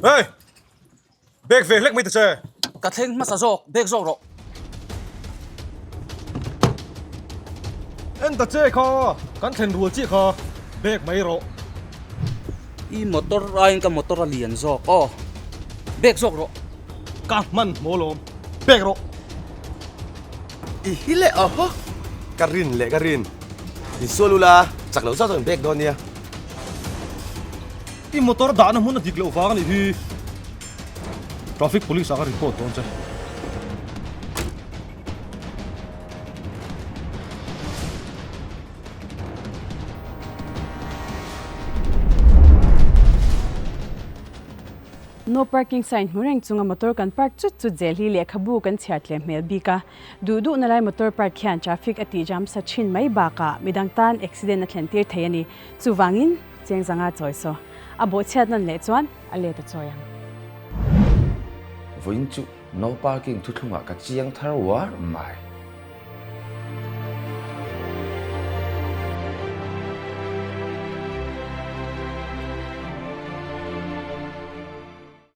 Hey! Bag ve hlek mai ta che. Ka thleng hmasa zawk, bag zawk rawh. En ta che kha, kan thlen rual chiah kha, bag mai rawh. I motor aiin ka motor a lian zawk aw, bag zawk rawh. Ka hman hmaw lawm, bag rawh. I hi leh aw haw, ka rin leh ka rin. Insual ula, chak loh zauh zauh in bag dawn nia. I motor dahna hmun a dik loh vang a nih hi. Traffic police ah ka report dawn che. No parking sign hmu reng chunga motor kan park chut chut zel hi lehkhabu kan chhiar tlem hmel bik a. Duh duhna lai motor park hian traffic a tih jam sa thin mai bakah midang tan accident a thlen tir thei a ni. Chuvangin cheng zanga chawi saw. A bawhchhiat nawn leh chuan a let a chawi ang. Vawiin chu no parking thuthlungah ka chiang thar uar mai.